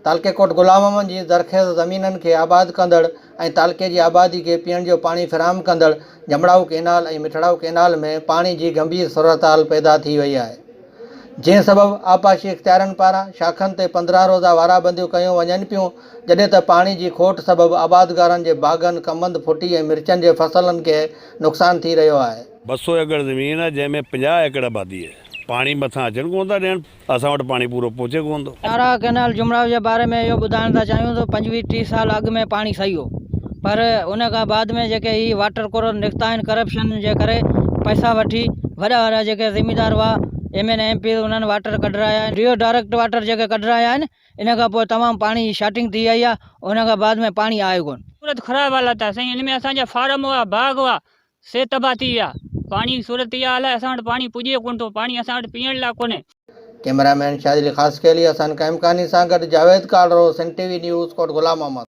تعلقي ڪوٽ غلام محمد جي زرخيز زمينن کي آباد ڪندڙ ۽ تعلقي جي آبادي کي پيئڻ جو پاڻي فراهم ڪندڙ جمڙائو ڪئنال ۽ مٺڙائو ڪئنال ۾ پاڻي جي گنڀير صورتحال پيدا ٿي وئي آهي جنهن سبب آبپاشي اختيارين پاران شاخن تي 15 روزا وارابنديون ڪيون وڃن پيون جڏهن ته پاڻي جي کوٽ سبب آبادگارن جي باغن، ڪمند، ڦٽي ۽ مرچن جي فصلن کي نقصان ٿي رهيو آهي. 200 ايڪڙ زمين آهي جنهن ۾ 50 ايڪڙ آبادي آهي. پاڻي مٿان اچڻ ڪونه ٿا ڏين. اسان وٽ پاڻي پورو پهچي ڪونه ٿو. نارا ڪئنال جمڙائو جي باري ۾ اهو ٻڌائڻ ٿا چاهيون ته 25 30 سال اڳ ۾ پاڻي صحيح هو پر ان کان بعد ۾ جيڪي هي واٽر ڪورر نڪتا آهن ڪرپشن جي ڪري پئسا وٺي وڏا وڏا جيڪي زميندار هئا ايم اين ايم پي انهن واٽر ڪڍرايا آهن ڊيو ڊائريڪٽ واٽر جيڪي ڪڍرايا آهن ان کان پوء تمام پاڻي جي شارٽنگ ٿي آئي آهي ان کان بعد ۾ پاڻي آيو ڪونه. صورت خراب حالت آهي سائين ان ۾ اسان جا فارم هئا باغ هئا سي تباهه ٿي ويا. پاڻي جي صورت اها حال آهي اسان وٽ پاڻي پڄي ڪونه ٿو پاڻي اسان وٽ پيئڻ لاء ڪونهي. ڪئميرا مين شاهد علي خاصخيلي، حسن قائمخاني سان گڏ Javed Kalro, Sindh T V news, Kot Ghulam Muhammad.